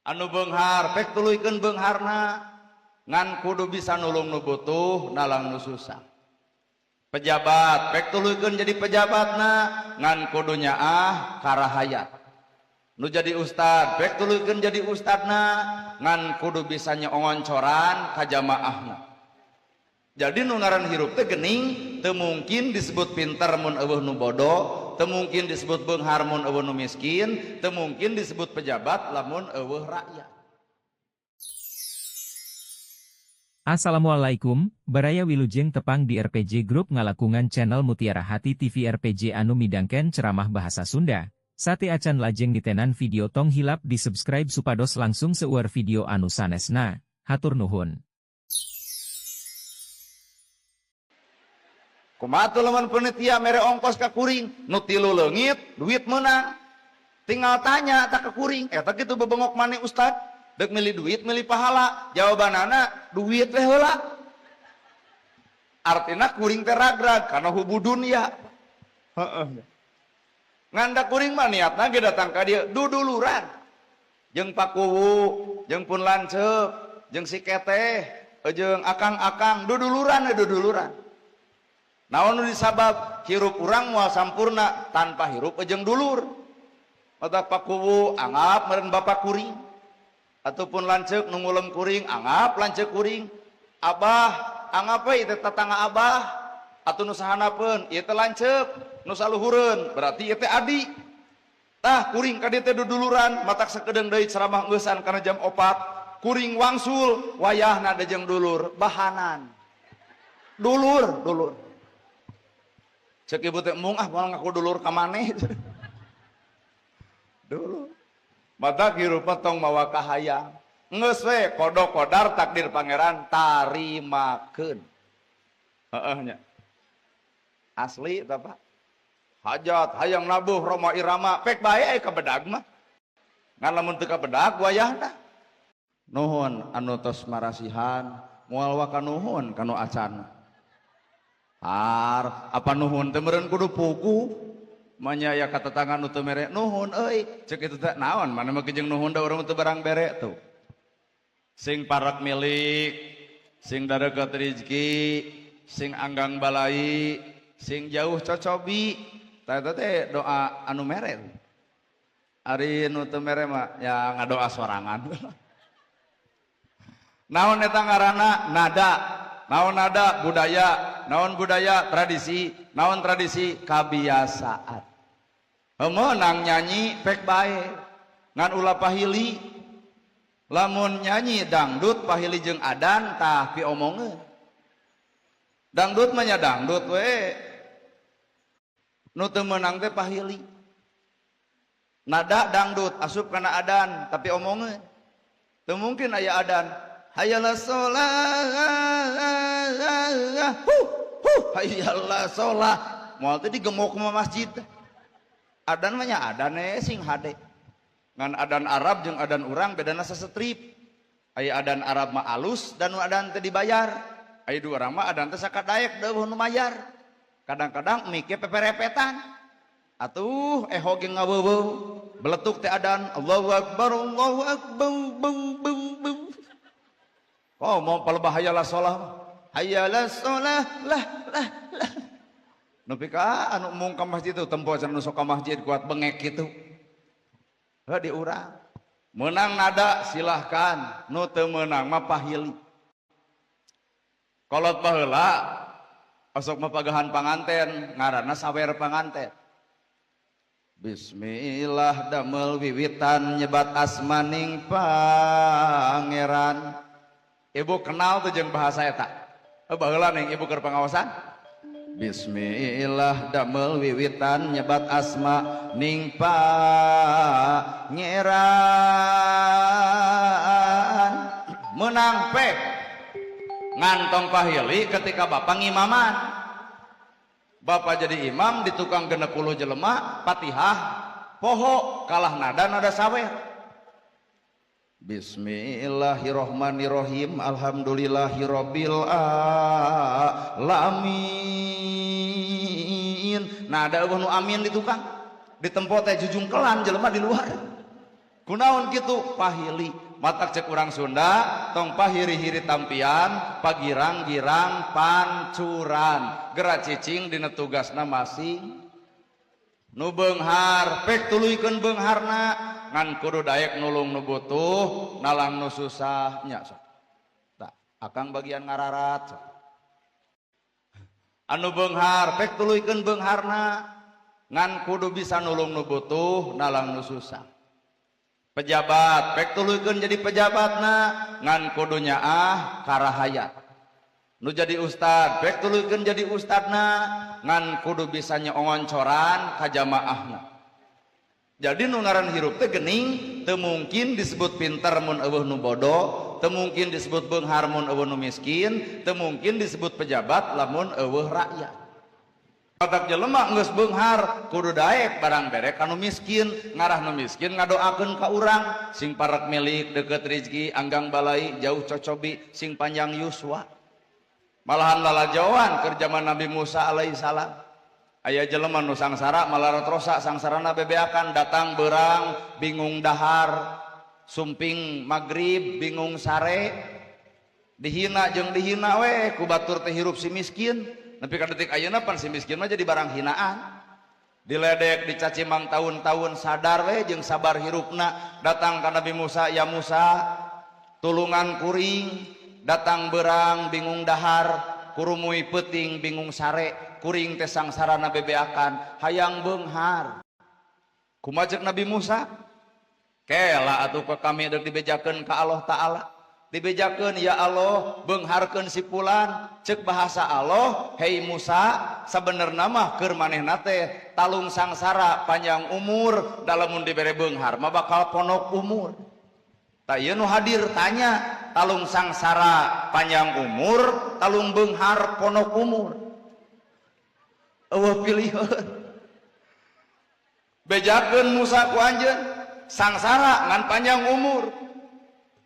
Anu beunghar pek tuluykeun beungharna, ngan kudu bisa nulung nu butuh, nalang nu susah. Pejabat pek tuluykeun jadi pejabatna, ngan kudu nyaah karahayat. Nu jadi ustad pek tuluykeun jadi ustadna, ngan kudu bisa nyeongoncoran ka jamaahna. Jadi nu ngaran hirup teh geuning, teu mungkin disebut pinter mun eueuh nu bodoh, teu mungkin disebut beunghar mun eueuh nu miskin, teu mungkin disebut pejabat lamun eueuh rakyat. Assalamualaikum, Baraya Wilujeng tepang di RPG Group ngalakungan channel Mutiara Hati TV RPG anu midangken ceramah bahasa Sunda. Sate acan lajeng ditenan video tong hilap di subscribe supados langkung seueur video anu sanesna. Hatur nuhun. Kumaha tuh lamun panitia mere ongkos ka kuring, nu tilu leungit, duit meunang. Tinggal tanya tak ke kuring, eta kitu bebengok maneh ustad, dek milih duit milih pahala, jawabanana duit teh heula. Artina kuring teh ragrag karena hubu dunia. Heeh. Nganda kuring mah niatna ge datang ka dieu duduluran. Jeung pakuwu, jeung pun lanceuk, jeung si keteh, jeung akang-akang duduluran duduluran. Naon nu disabab hirup urang moal sampurna tanpa hirup jeung dulur. Mata pakuwu anggap meureun bapak kuring, ataupun lanceuk nu ngulem kuring anggap lanceuk kuring. Abah anggap we teh tetangga abah, atuh nu sahanapeun ieu teh lanceuk, nu saluhureun berarti ieu teh adi. Tah kuring ka dieu teh duduluran, matak sakedeung deui ceramah ngeusan kana jam 4, kuring wangsul wayahna da jeung dulur bahanan. Dulur, dulur. Cek ibu teh embung ah moal ngaku dulur ka maneh. Dulur. Matak hirup tong mawa kahayang. Geus we kodok kodar takdir pangeran tarimakeun. Heeh nya. Asli eta Pak. Hajat hayang nabuh Roma Irama pek bae ka bedag mah. Ngan lamun teu ka bedag wayahna. Nuhun anu tos marasihan, moal waka nuhun kanu acan. Har, apa nuhun teh meureun kudu pugu. Manya aya ka tetangga nu teu mere nuhun euy, ceuk itu teh naon mana mah jeung nuhun da urang teu barang bere tuh. Sing parak milik, sing dareukeut rezeki, sing anggang balai, sing jauh cocobi. Tah eta teh doa anu mere. Ari nu teu mere mah ya ngadoa sorangan. Naon eta ngaranna nada? Naon nada budaya, naon budaya tradisi, naon tradisi kabiasaan. Meunang nyanyi pek bae, ngan ulah pahili. Lamun nyanyi dangdut pahili jeung adan tah piomongeun. Dangdut mah nya dangdut we. Nu teu meunang teh pahili. Nada dangdut asup kana adan tapi omongeun. Teu mungkin aya adan hayalah sholah, huh, huh, hayalah sholah. Moal teh digemok ma masjid. Adan mah nya adan sing hade. Ngan adan Arab jeung adan urang bedana sasetrip. Aya adan Arab mah alus dan nu adan teh dibayar. Aya dua urang mah adan teh sakadaek deuh nu mayar. Kadang-kadang mike peperepetan. Atuh eho ge ngaweuweuh. Beletuk teh adan Allahu akbar Allahu akbar bung bung bung. Oh mau palebah hayalah sholah, hayalah sholah lah lah lah. Nepi ka anu mung ka masjid tuh tempo cenah nu sok ka masjid kuat bengek kitu. Heuh di urang. Meunang nada silahkan, nu teu meunang mah pahili. Kolot baheula osok mapagahan panganten ngaranna sawer panganten. Bismillah damel wiwitan nyebat asmaning pangeran. Ibu kenal tuh jeung bahasa eta. Baheula ning ibu keur pangaosan. Bismillah damel wiwitan nyebat asma ning pangeran. Menang pe ngantong pahili ketika bapak ngimaman. Bapak jadi imam di tukang 60 jelema Fatihah poho kalah nada nada sawer. Bismillahirrohmanirrohim. Alhamdulillahirobbil alamin. Nah ada nu amin di tukang. Di tempo teh jujungkelan jelema di luar. Kunaon kitu pahili matak cek urang Sunda tong pahiri-hiri tampian pagirang-girang pancuran geura cicing dina tugasna masing nu beunghar pek tuluykeun beungharna ngan kudu daek nulung nu butuh nalang nu susah nya sok tah akang bagian ngararat sok anu beunghar pek tuluykeun beungharna ngan kudu bisa nulung nu butuh nalang nu susah. Pejabat pek tuluykeun jadi pejabatna ngan kudu nyaah karahayat. Nu jadi ustad pek tuluykeun jadi ustadna ngan kudu bisa nyeongoncoran ka jamaahna. Jadi nu ngaran hirup teh geuning teu mungkin disebut pinter mun eueuh nu bodoh, teu mungkin disebut beunghar mun eueuh nu miskin, teu mungkin disebut pejabat lamun eueuh rakyat. Batak jelema geus beunghar kudu daek barang bere ka nu miskin, ngarah nu miskin ngadoakeun ka urang sing parek milik deukeut rezeki anggang balai jauh cocobi sing panjang yuswa. Malahan lalajoan keur zaman Nabi Musa alaihi salam. Aya jelema nu sangsara malarat rosa sangsarana bebeakan datang beurang bingung dahar sumping magrib bingung sare dihina jeung dihina we ku batur teh hirup si miskin. Nepi ka detik ayeuna pan si miskin mah jadi barang hinaan. Diledek, dicaci mang tahun-tahun sadar we jeung sabar hirupna datang ka Nabi Musa, ya Musa tulungan kuring datang berang bingung dahar kurumui peuting bingung sare kuring teh sangsarana bebeakan hayang beunghar. Kumaha ceuk Nabi Musa? Kela atuh ka kami deuk dibejakeun ka Allah Ta'ala. Dibejakeun ya Allah beungharkeun si fulan ceuk bahasa Allah hei Musa sabenerna mah keur manehna teh talung sangsara panjang umur dalamun dibere beunghar mah bakal ponok umur. Tah ieu nu hadir tanya talung sangsara panjang umur talung beunghar ponok umur. Eueuh pilihan. Bejakeun Musa ku anjeun sangsara ngan panjang umur.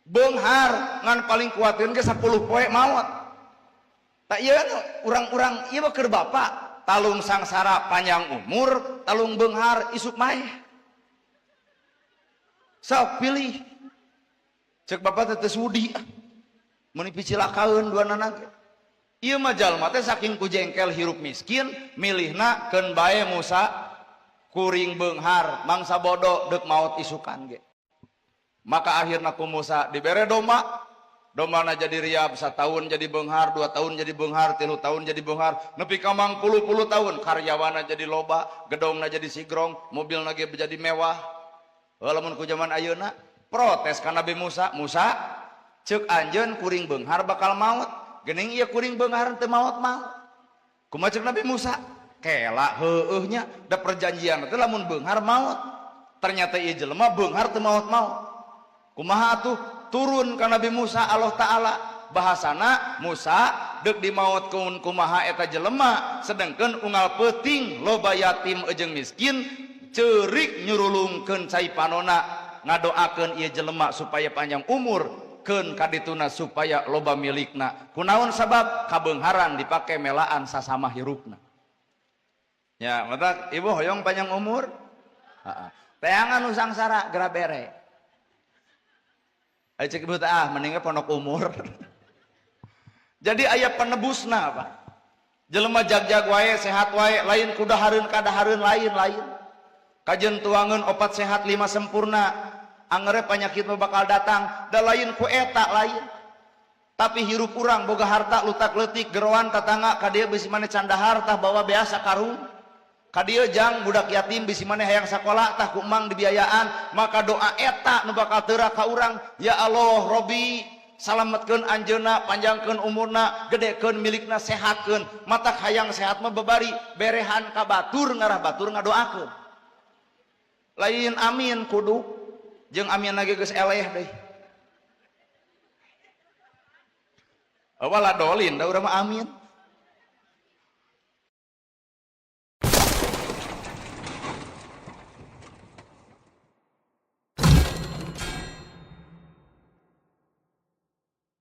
Beunghar ngan paling kuatin ge 10 poe maot. Tak ieu urang-urang ieu mah keur bapak talung sangsara panjang umur talung beunghar isuk maeh. Sok pilih. Cek bapak teh teu sudi ah. Meuni picilakaeun duanana ge. Ieu mah jalma teh saking ku jengkel hirup miskin milihna keun bae Musa kuring beunghar mangsa bodoh deuk maot isukan ge. Maka akhirna ku Musa dibere domba, dombana jadi riab satahun jadi beunghar, 2 tahun jadi beunghar, 3 tahun jadi beunghar, nepi ka mangpuluh-puluh tahun karyawana jadi loba, gedongna jadi sigrong, mobilna ge jadi mewah. Heuh lamun ku zaman ayeuna protes ka Nabi Musa, Musa ceuk anjeun kuring beunghar bakal maot, geuning ieu kuring beunghar teu maot-maot. Kumaha ceuk Nabi Musa? Kela heueuh nya da perjanjian teh lamun beunghar maot. Ternyata ieu jelema beunghar teu maot-maot. Kumaha atuh turun ka Nabi Musa Allah Ta'ala bahasana Musa deuk dimaotkeun kumaha eta jelema sedengkeun unggal peuting loba yatim jeung miskin ceurik nyurulungkeun cai panona ngadoakeun ieu jelema supaya panjang umur keun kadituna supaya loba milikna. Kunaon sabab kabeungharan dipake melaan sasama hirupna. Ya, matak ibu hoyong panjang umur? Heeh. Teangan nu sangsara geura bere. Ayo cek ibu teh ah mendingnya pondok umur. Jadi aya penebusna Pak. Jelema jag-jag wae sehat wae lain kudahareun kadahareun lain-lain. Kajen tuangeun 4 sehat 5 sempurna. Angere penyakit mah bakal datang da lain ku eta lain. Tapi hirup urang boga harta lutak leutik geroan tatangga ka dieu bisi maneh can dahar tah bawa beasa karung. Ka dieu jang budak yatim bisi maneh hayang sakola tah ku emang dibiayaan maka doa eta nu bakal teurak ka urang ya Allah Robbi salametkeun anjeunna panjangkeun umurna gedekeun milikna sehatkeun matak hayang sehat mah babari berehan ka batur ngarah batur ngadoakeun lain amin kudu jeung amin lagi geus eleh deui wala dolin da urang mah amin.